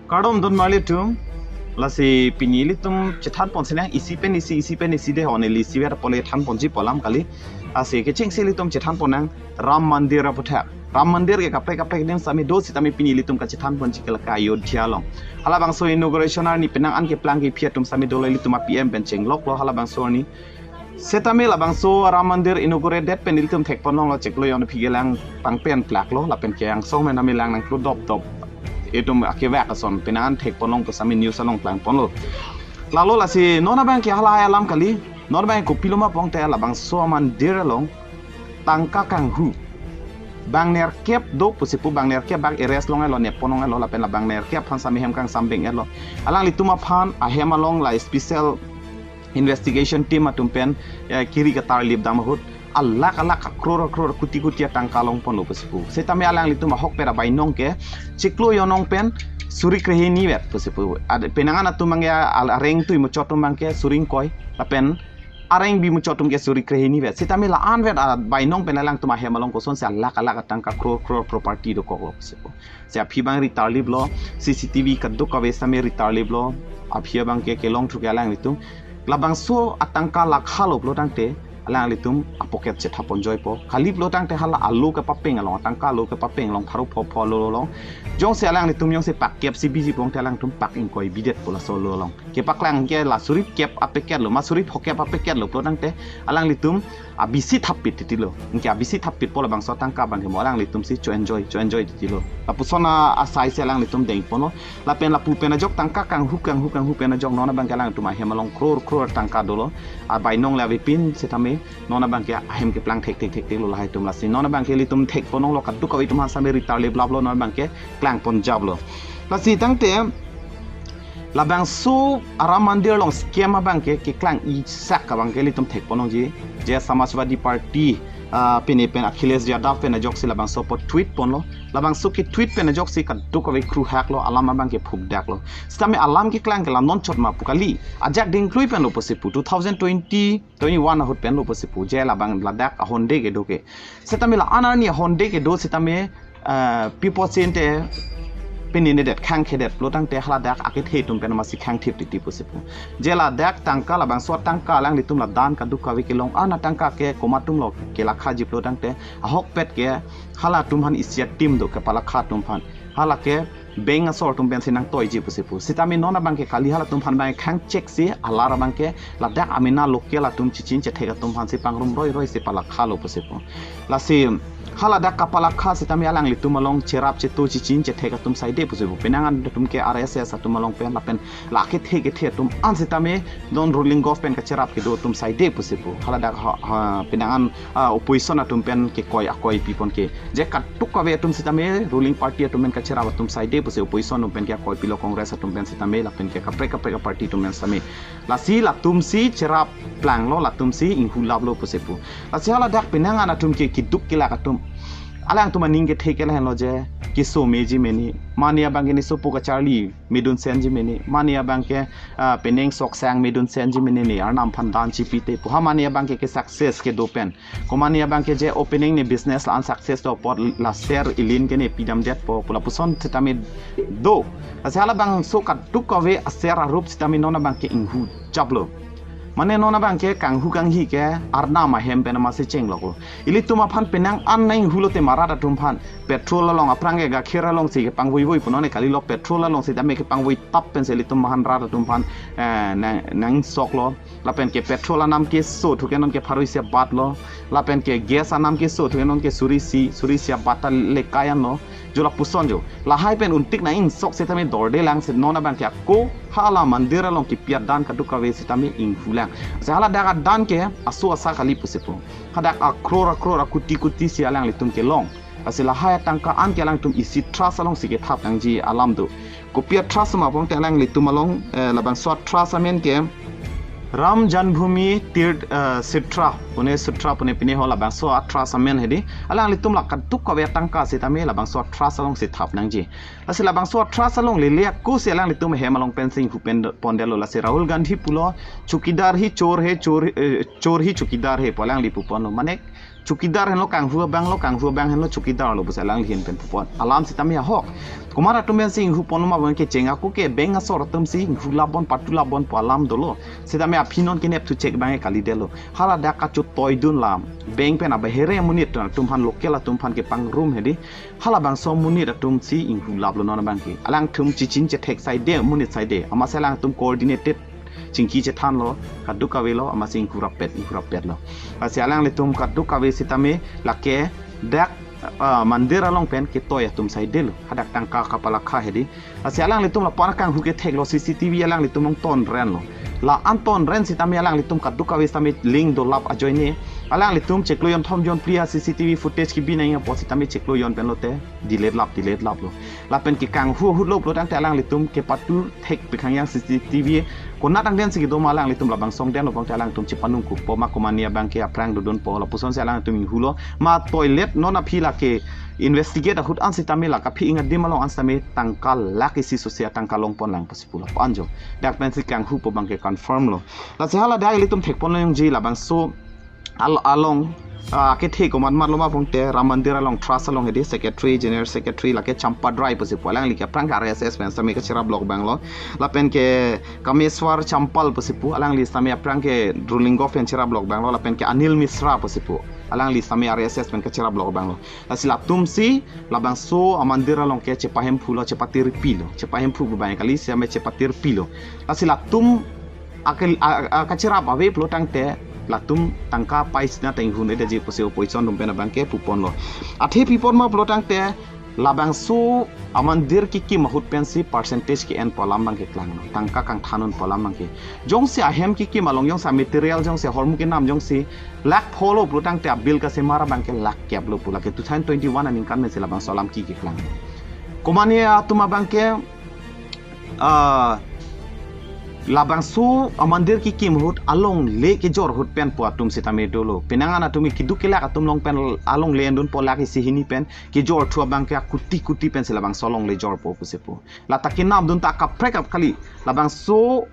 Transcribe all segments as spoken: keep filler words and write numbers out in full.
Kardom don marli atum, lasi pini ilitum chethan pon sinang isi pen isi, isi pen isi de hon ili isi vet apole than ponji pu alam kali. Lasi kechengsi ilitum chethan pon nang Ram Mandir aputhak. Ram Mandir ke kaprek kaprek adim sitame do sitame pini ilitum kachethan ponji ke la ke Ayodhya along. Halabangso inauguration arni penang an keplang kephi atum sitame dolo, ilitum a-P M pen chenglok lo halabangso arni. Sitame labangso Ram Mandir inaugurate det pen ilitum thek pon longlo, chiklo jon aphi kelang pangpen plak lo, lapen ke angsong pen tame lang nangklu dop dop. Itum akevak ason penang an thek pon long pu sitame news along klang pon lo. Lalo lasi non abang ke halahai alam kali, non abang kopilo ma pon te labangso mandir along tangka kanghu bang nerkep do pusi pu, bang nerkep bang arrest long-etlo, nep pon long-etlo, lapen la bang nerkep aphan sitame hem kangsam beng-etlo. Alanglitum aphan ahem along la special investigation team atum pen, eh, kiri katarlip dam ahut alakh alakh, akror akror, kuti kuti atangka long pon lo pusi pu. Sitame alanglitum ahokpet abainong ke chiklo jon pen suri krehini vet pusi pu. Ad-, penang an atum abang ke al-, areng tui muchot atum abang ke suri ingkoi, lapen areng bi muchot atum ke suri krehini vet. Sitame la-an vet abainong pen alangtum ahem along kosonsi alakh alakh atangka, kror kror property dokok lo pusi pu. Si aphi abang ritarlip lo, C C T V kadokave sitame ritarlip lo, aphi abang ke kelong thu ke alanglitum. Labangso atangka lakha lo pulo tangte alanglitum apocket chetha pon joipo. Kali pulo tangte hala alo kepapeng along, atangka alo kepapeng along, pharo pho pho alo along jongsi alanglitum jongsi pak kep si biji pon te alangtum pak ingkoi bidet pu laso alo along. Kepaklang ke la suri kep apacket lo, ma suri pho kep apacket lo pulo tangte alanglitum abisi thap pit titi lo. Anke abisi thap pit pu labangso atangka abang ke mo alanglitum si cho-enjoy, cho-enjoy titi lo. Lapuson a-, asai si alanglitum deng pon lo. Lapen lapu pen ajok tangka kanghu kanghu kanghu pen ajok non abang ke alangtum ahem along kror kror tangka dolo. Abainong le avepin sitame non abang ke ahem keplang thek thek thek thek lo lahai atum. Lasi non abang ke ilitum thek pon longlo, kadokave atum aphan sitame ritarlip lap lo, non abang ke klang pon jap lo. Lasi tangte labangso Ram Mandir along scam abang ke keklang isak abang ke ilitum thek pon longji. Je Samajwadi Party, ah, pini pen Akhilesh Yadav pen ajoksi labangso apot tweet pon lo. Labangso ketweet pen ajoksi kadokave kruhak lo, alam abang ke phukdak lo. Sitame alam keklang ke la non chot ma pu kali. Ajak dingklui pen lo pusi pu. Two thousand twenty, twenty-one ahut pen lo pusi pu. Je labang ladak ahonde kedo ke. Sitame la-an arni ahonde kedo sitame, eh, pi apotsi ante pini nedet khangkhedet pulo tangte haladak akethe atum pen masi khangthip titi pusi pu. Je ladak tangka, labangso atangka alanglitum la dan kadokave kelong an atangka ke komat atum lo kelakhaji pulo tangte ahokpet ke halatum aphan isi a-team do kepalakha atum aphan. Hala ke bank asor atum pensi nangtoiji pusi pu. Sitame non abang ke kali, halatum aphan abang khang check si alar abang ke ladak amena local atum chichin chethek atum aphan si pangrum roi roi si palakha lo pusi pu. Lasi haladak kapalakha sitame alanglitum along cherap cheto chichin chethek atum saide pusi pu. Penang an atum ke R S S atum along pen lapen la kethe kethe atum an sitame non ruling government kacherap kedo atum saide pusi pu. Haladak ha, ha, penang an, ah, opposition atum pen kekoi akoi pi pon ke. Je kadokave atum sitame ruling party atum pen kacherap atum saide pusi, opposition atum pen ke akoi pilo, Congress atum pen sitame lapen ke kaprek kaprek party atum pen sitame. Lasi latum si cherap plang lo, latum si inghu lap lo pusi pu. Lasi haladak penang an atum ke keduk kelak atum, alangtum aning kethe ke lahenlo je keso meji mene. Mane abang ke ne sopo kacharli medun senji mene. Mane abang ke, ah, penang sok sang medun senji mene, ne arnam aphan dan chipi te pu. Ha mane abang ke, ke success kedo pen. Ko mane abang ke je opening ne business la-an success do apot la ser ilin ke ne pidam detpo pu lapuson sitame do. Lasi halabangso kadokave aser arup sitame non abang ke inghu jap lo. Mane non abang ke kanghu kanghi ke arnam ahem pen masi chenglok lo. Ilitum aphan penang an nang inghu lote ma rat atum aphan petrol along aphrang ke gakhir along si kepangvoi voi pu, non ne kali lo, petrol along sitame kepangvoi tap pensi ilitum aphan rat atum aphan, eh, nang, nangsok lo. Lapen ke petrol anam keso thu ke non ke pharo isi abat lo. Lapen ke gas anam keso thu ke non ke suri isi, suri isi abat ta lekai an lo. Jo lapuson jo. Lahai pen untik nang ingsok sitame dorde lang si non abang ke ako hala mandir along kepi adan kadokave sitame inghu lang. Si haladak adan ke aso asa kali pusi pu. Hadak akror akror, akuti kuti si alanglitum kelong. Lasi lahai atangka an ke alangtum isi trust along si kethap nangji alam do. Kopi a-trust ma pon te alanglitum along, eh, labangso a-trust amen ke Ram Janmbhoomi Tirth, eh, Kshetra, pune Kshetra pune pine ho labangso a-trust amen hedi. Alanglitum la kadokave atangka sitame labangso a-trust along si thap nangji. Lasi labangso a-trust along lele ako si alanglitum hem along pensi inghu pen pondetlo. Lasi Rahul Gandhi pulo, "Chowkidar hi chor hai, chor, eh, chor hi chowkidar hai," pu alangli pu ponlo. Mane chukidar henlo kanghu abang lo, kanghu abang henlo chukidar lo pusi alangli ahin pen pupon. Alam sitame ahok. Komat atum pensi inghu ponlo ma abang ke cheng ako ke beng asor atum si inghu labon patu labon pu alam dolo. Sitame aphi non kenep thu chek abang ke kalidetlo. Hala dak kachotoi dun lam. Beng pen abahere amonit atum aphan local atum aphan kepangrum hedi. Halabangso amonit atum si inghu laplo non abang ke. Alangtum chichin chethek saide, amonit saide. Amatsi alangtum coordinated chingki chethanlo, kadokave lo, amatsi inghu rapet, inghu rapet lo. Lasi alanglitum kadokave sitame lake dak, ah, mandir along pen ketoi atum saidelo. Hadak tangka kapalakha hedi. Lasi alanglitum lapu-an akanghu ketheklo, C C T V alanglitum along ton renlo. La-an ton ren sitame alanglitum kadokave sitame link dolap ajoine. Alanglitum chiklo jonthom jonphli a C C T V footage kebi nangji apot sitame chiklo jon pen lote delete lap, delete laplo. Lapen kekanghu ahut lo pulo tangte alanglitum kepatu thek pekhang yang C C T V konat angdeng si kedo ma alanglitum labangso angdeng lo pulote alangtum chepanung kukpo ma komane abang ke aphrang dodunpo lapusonsi alangtum inghulo ma toilet non aphi lake investigate ahut an sitame lake aphi ing adim along an sitame tangka lakh isi sose atangka longpon lang pusi pulo anjo. Dak pensi kanghupo abang ke confirm lo. Lasi hala dak ilitum thekpon lo yongji labangso al-, along, ah, kethe komat mat lo ma pulote Ram Mandir along trust along hedi secretary, general secretary lake Champadrai pusi pu. Alangli ke aphrang ke R S S pen sitame kacherap lok abang lo. Lapen ke Kameswar Champal pusi pu. Alangli sitame aphrang ke Ruling Govt pen cherap lok abang lo. Lapen ke Anil Mishra pusi pu. Alangli sitame R S S pen kacherap lok abang lo. Lasi latum si labangso amandir along ke chepahemphu lo, chepatirpi lo. Chepahemphu pu abang kali sitame chepatirpi lo. Lasi latum akel-, a-, a-, kacherap ave pulo tangte latum tangka pai sina ta inghun edaji pusi opposition atum pen abang ke pupon lo. Athe pipon ma pulo tangte labangso amandir kekim ahut pensi percentage ke-enpo alam abang ke klang lo. Tangka kangthan unpo alam abang ke. Jongsi ahem kekim along jongsi material jongsi ahormu kenam jongsi lakh pho lo pulo tangte abill kasemar abang ke lakh kep lo pu lake two thousand twenty-one aningkan pensi labangso alam ke keklang. Komane atum abang ke ah, labangso amandir kekim ahut alongle kejor ahut pen pu atum sitame dolo. Penang an atum keduk kelak atum along pen alongle endunpo lakh isi hini pen kejor thu abang ke akuti kuti pensi labangso alongle jorpo pusi pu. Lata kenam dun ta kaprek ap kali labangso,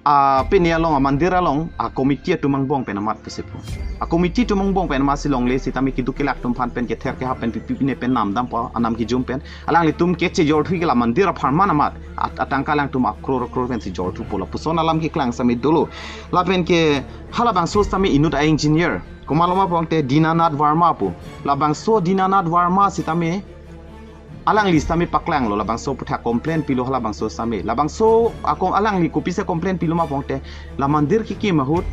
ah, pine along amandir along a committee atum angbong pen amat pusi pu. A committee atum angbong pen amat si longle sitame keduk kelak atum aphan pen kether kehap pen pipi pine pen namdampo anam kejum pen. Alanglitum kechejor thu ke la mandir apharman amat. At-, atangka alangtum akror akror pensi jor thupo lapuson alam keklang sitame dolo. Lapen ke halabangso sitame inut a-engineer. Komat lo ma pulote Dinanath Verma pu. Labangso Dinanath Verma sitame alangli sitame paklang lo labangso aputhak complain pilo halabangso sitame. Labangso ako alangli kopisi complain pilo ma pulote la mandir kekim ahut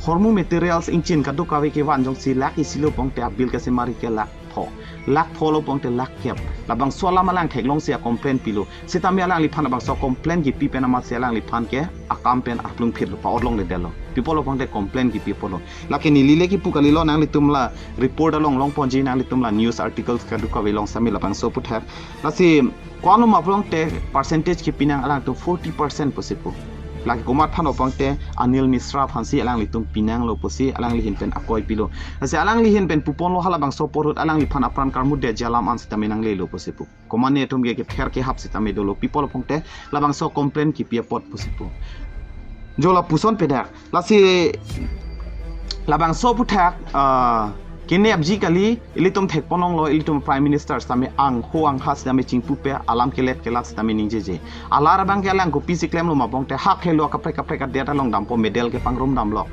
hormu materials ingchin kadokave kevan jongsi lakh isi lo pulote abill kasemar ke lakh pho. Lakh pho lo pulote lakh kep. Labangso alam alang theklongsi a complain pilo. Sitame alangliphan labangso complain kepi pen amat si alangliphan ke akam pen aplung phit lo pa-ot longledetlo. Pi apotlo pulote complain kepi apotlo. Lake neli le kipu kalilo nanglitum la report along longponji nanglitum la news articles kadokave along sitame labangso aputhak. Lasi ko-an lo ma pulote percentage kepi nang alangtum forty percent pusi pu. Lake komat aphan lo pulote Anil Mishra aphansi alanglitum pinanglo pusi alangli ahin pen akoi pilo. Lasi alangli ahin pen pupon lo halabangso apor ahut alangliphan apran karmudetji alam an sitame nanglelo pusi pu. Komane atum ke kether kehap sitame dolo pi apotlo pulote labangso complain kepi apot pusi pu. Jo lapuson pedak. Lasi labangso aputhak, ah, kenepji kali ilitum thekpon longlo ilitum Prime Minister sitame angho angha sitame chingpupe alam kelet kelat sitame ningjeje. Alar abang ke alang kopisi klemlo ma pulote hak helo akaprek kaprek adet along dampo medal kepangrum damlok.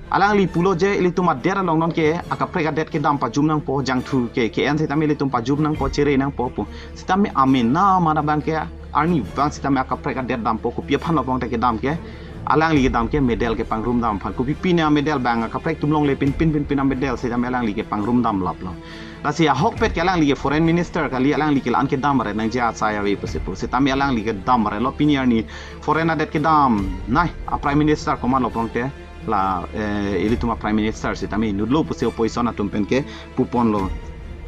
Alangli pulo je ilitum adet along non ke akaprek adet kedam pajum nangpo jangthu ke ke-en sitame ilitum pajum nangpo chere nangpo pu. Sitame amena mana abang ke arni abang sitame akaprek adet dampo kopi aphan lo pulote kedam ke. Alangli kedam ke medal kepangrum dam aphan. Kopi pine amedal abang akaprek atum longle pinpin pinpin amedal sitame alangli kepangrum damlaplo. Lasi ahokpet ke alangli ke foreign minister kali alangli ke la-an kedam aret nangji achai ave pusi pu. Sitame alangli kedam aret lo pini arni foreign adet kedam. Nai a Prime Minister komat lo pulote la, eh, ilitum a Prime Minister sitame inutlo pusi opposition atum pen ke pupon lo.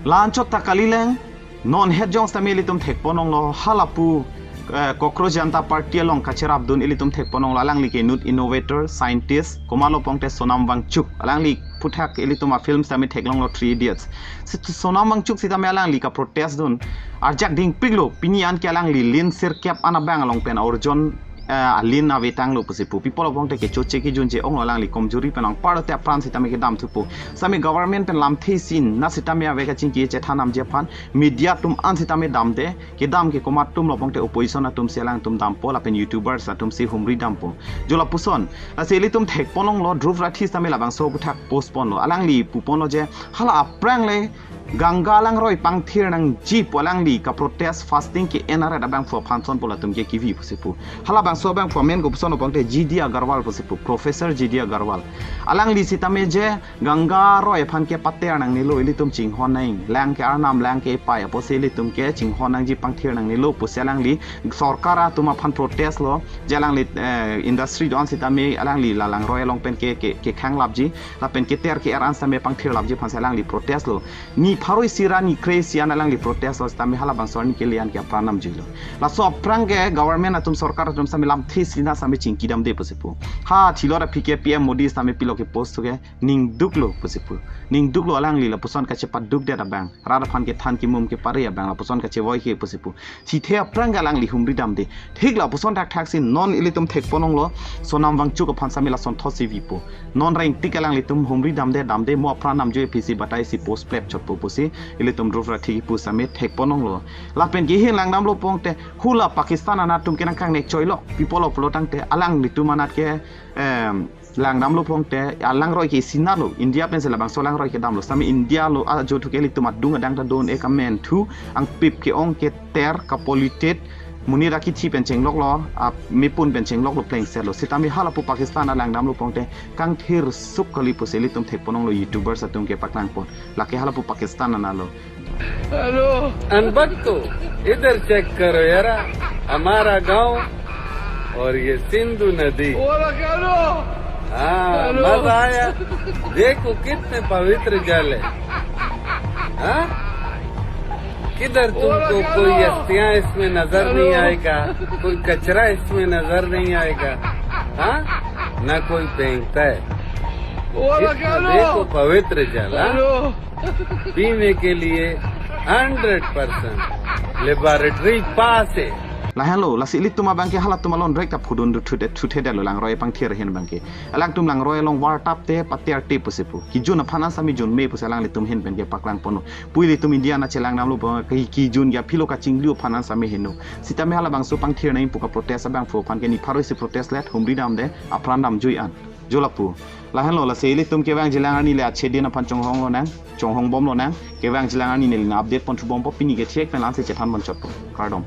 La anchot ta kali leng non het jong sitame ilitum thekpon longlo halapu, eh, Cockroach Janta Party along kacherapdun ilitum thekpon longlo alangli ke inut innovator, scientist, komat lo pulote Sonam Wangchuk. Alangli aputhak ilitum a film sitame theklonglo Three Idiots. Si Sonam Wangchuk sitame alangli kaprotest dun. Arjak dingpiklo pini an ke alangli lin sirkep an abang along pen orjon eh, alin ave tanglo pusi pu. Pi apot lo pulote kechoche kejunche onglo, alangli komjuri pen anparta apran sitame kedam thupo. Sitame government pen lamthe isi na sitame ave kachingki chethan namji aphan, media atum an sitame damde, kedam ke komat atum lo pulote opposition atum si alangtum dampo, lapen YouTubers atum si humri dampo. Jo lapuson, lasi ilitum thekponlonglo, Dhruv Rathi sitame labangso aputhak post ponlo. Alangli puponlo je, hala aphrang le Ganga langroi pangthir nangji pu alangli kaprotest fasting ke-en aret abangphu aphan son pu latum ke kivi pusi pu. Halabangso abangphu amen kopuson lo pulote G D Agarwal pusi pu, Professor G D Agarwal. Alangli sitame je Ganga roi aphan ke pater nangnelo, ilitum chinghon nang, lang ke arnam, lang ke epei, apotsi ilitum ke chinghon nangji, pangthir nangnelo pusi alangli sorkar atum aphan protest lo, je alangli, eh, industry do-an sitame alangli la langroi along pen ke, ke, kekhanglapji, lapen keter ke-er an sitame pangthirlapji aphan si alangli protest lo. Ni pharo isi ra ni kre-isi an alangli protest lo sitame halabangso arni kele an ke apran namjuilo. Laso aphrang ke government atum, sorkar atum sitame lamthe isi na sitame chingki damde pusi pu. Ha thilot aphi ke P M Modi sitame pilo ke post ke ningduklo pusi pu. Ningduklo, alangli lapuson kachepadukdet abang, rat aphan kethan kimum kepare abang lapuson kachevoi ke pusi pu. Thithe aphrang ke alangli humri damde. Thik lapuson thakthak si non ilitum thekponlonglo, Sonam Wangchuk aphan sitame lasonthot si vipo. Non rengtik alanglitum humri damde, damde, mo apran namjui aphi si batai si post plep chotpo pusi ilitum Dhruv Rathi kipu sitame thekponlonglo. Lapen kehin langdamlo pulote, hula Pakistan anattun ke nangkangnek choilo, pi apot lo pulo tangte alanglitum anat ke, em, langdamlo pulote, alangroi ke isi nalo, India pensi labangso langroi kedamlo, sitame India lo ajo thu ke ilitum adung adang ta do-un-e kamen thu, angpip ke-ong keter, kapolitet, monit akithi pen chengloklo, a, mepun pen chengloklo plengsetlo. Sitame halapu Pakistan alangdamlo pulote kangthir suk kali pusi ilitum thekponlonglo, YouTubers atum ke paklangpon. Lake halapu Pakistan analo. Hello. अनबक तो इधर चेक करो यारा, हमारा गांव और ये सिंधु नदी। हाँ, हेलो। मजा आया। देखो कितने पवित्र जल है। हाँ? किधर तुमको कोई अस्थियां इसमें नजर नहीं आएगा, कोई कचरा इसमें नजर नहीं आएगा, हाँ? ना कोई फेंकता है। इतना देखो पवित्र जल, हाँ? पीने के लिए हंड्रेड परसेंट लेबोरेटरी पास है। Lahenlo, lasi ilitum abang ke halatum alon rek ta phudun du thuthe, thuthedetlo langroi pangthir ahin abang ke. Alangtum langroi along vartap te pater te pusi pu. Kijun aphan an sitame junme pusi alanglitum ahin pen ke paklangponlo. Pu ilitum India anat chelangdamlo pulote kijun ke aphilo kachinglu aphan an sitame heno. Sitame halabangso pangthir nang pu kaprotest abangphu aphan ke ni pharo isi protest let, humri damde, apran damjui an. Jo lapu. Lahenlo, lasi ilitum kevangjilang arni le achedin aphan chonghong lonang, chonghong bom lonang, kevangjilang arni neli nang update pon thu bompo, pini ke thek pen la-an si chethan pon chotpo. Kardom.